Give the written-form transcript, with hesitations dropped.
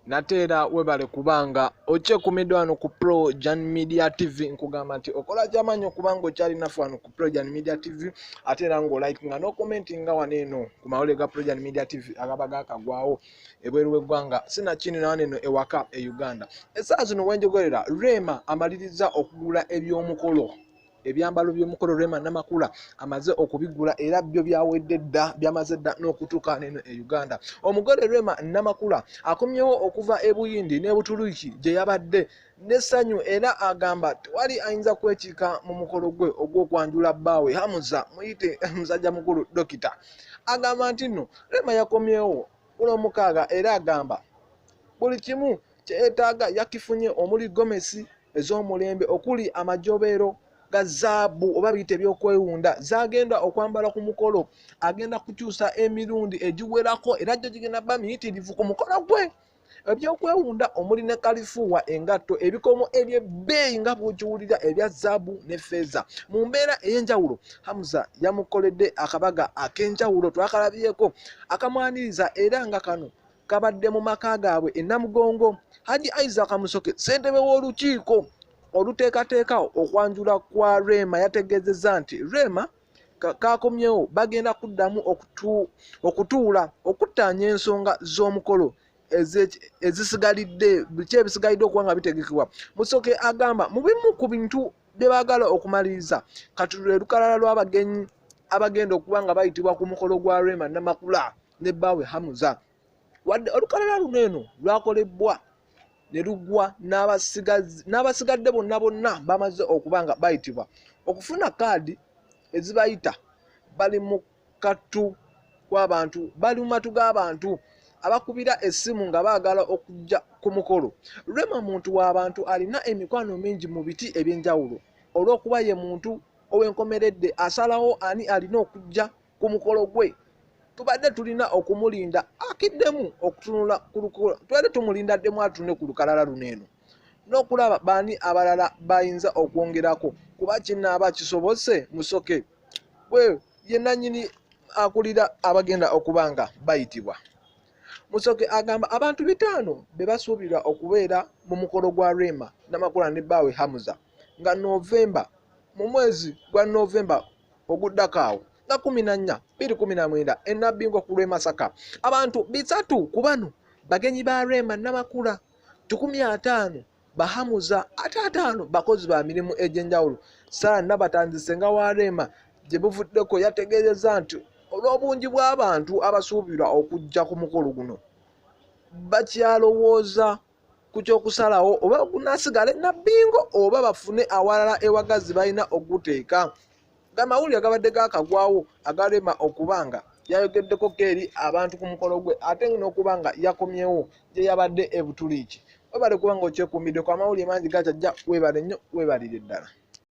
Nate era webale kubanga okyekumiddwa wano ku Pro Jan Media TV. Nkugamba nti okola kyamaanyi okubanga okyali naffe wano ku Pro Jan Media TV, ate era ng'olikinga n'okomentinga wano eno ku mawulire ga Pro Jan Media TV agaba gakagwawo ebweru w'eggwanga sinakini na wano eno ewaka e Uganda. Essaawa zino wenjogerera, Rema amaliriza okugula eby'omukolo, ebyambalo by'omukolo. Rema Namakula amaze okubigula era byo byawedde dda, byamaze dda n'okutuuka neno e Uganda. Omugole Rema Namakula akomyewo okuva e Buyindi ne Butuluki gye yabadde n'essanyu, era agamba tewali ayinza kwekiika mu mukolo gwe ogw'okwanjula bbaawe Hamuza, muyite musajja mukulu Dokita. Agamba nti nno Rema yakomyewo ku Lwomukaaga era agamba buli kimu kyeyetaaga yakifunye, omuli gomesi ez'omulembe okuli amajobero ga zaabu oba biyita ebyokwewunda zagenda okwambala ku mukolo. Agenda kukyusa emirundi egiwerako era gyo gigenda bba miyitirivu ku mukolo gwe. Ebyokwewunda omuli ne kalifuuwa, engatto, ebikomo ebyebbeeyi nga bw'okiwulira ebya zaabu ne ffeeza. Mu mbeera ey'enjawulo, Hamuza yamukoledde akabaga ak'enjawulo twakalabyeko akamwaniriza, era nga kano kabadde mu maka gaabwe e Namugongo. Haji Isaac Musoke, ssentebe w'olukiiko oluteekateeka okwanjula kwa Rema, yategeezezza nti Rema kakomyewo bagenda kuddamu okutuula okuttaanya ensonga z'omukolo ezisigalidde, biki ebisigalidde okuba nga bitegekebwa. Musoke agamba mu bimu ku bintu bye baagala okumaliriza kati lwe lukalala lw'abagenyi abagenda okuba nga bayitibwa ku mukolo gwa Rema Namakula ne bbaawe Hamuza. Wadde olukalala luno eno lwakolebwa ne lugwa n'abasigadde bonna bonna bamaze okuba nga bayitibwa okufuna kaadi ezibayita, bali mu kattu kw'abantu, bali mu matu g'abantu abakubira essimu nga baagala okujja ku mukolo. Rema muntu w'abantu, alina emikwano mingi mu biti ebyenjawulo. Olw'okuba ye muntu ow'enkomeredde asalawo ani alina okujja ku mukolo gwe, tubadde tulina okumulinda akiddemu okutunula ku tubadde tumulinda addemu atune ku lukalala luno eno n'okulaba baani abalala bayinza okwongerako kuba kinaaba kisobose. Musoke bwe ye nannyini akulira abagenda okuba nga bayitibwa. Musoke agamba abantu 500 be basuubirwa okubeera mu mukolo gwa Rema Namakula ne bbaawe Hamuza nga Novemba, mu mwezi gwa Novemba oguddako awo nga 14 2019 e Nabbingo ku lw'e Masaka. Abantu 300 ku bano bagenyi ba Rema Namakula, 150 bahamuza, ate 50 bakozi ba mirimu egy'enjawulo. Sara Nabatanzi, ssenga wa Rema, gye buvuddeko yategeezezza nti olw'obungi bw'abantu abasuubirwa okujja ku mukolo guno, bakyalowooza ku ky'okusalawo oba gunaasigala e Nabbingo oba bafune awalala ewagazi balina oguteeka. Gamawulire gabadde gakagwawo aga Rema okuba nga yayogeddeko eri abantu ku mukolo gwe, ate n'okuba nga yakomyewo gye yabadde e Butuliiki. Webale kuba nga okyekuumiddeko, amawulire mangi gakyajja. Weebale nnyo, weebalire ddala.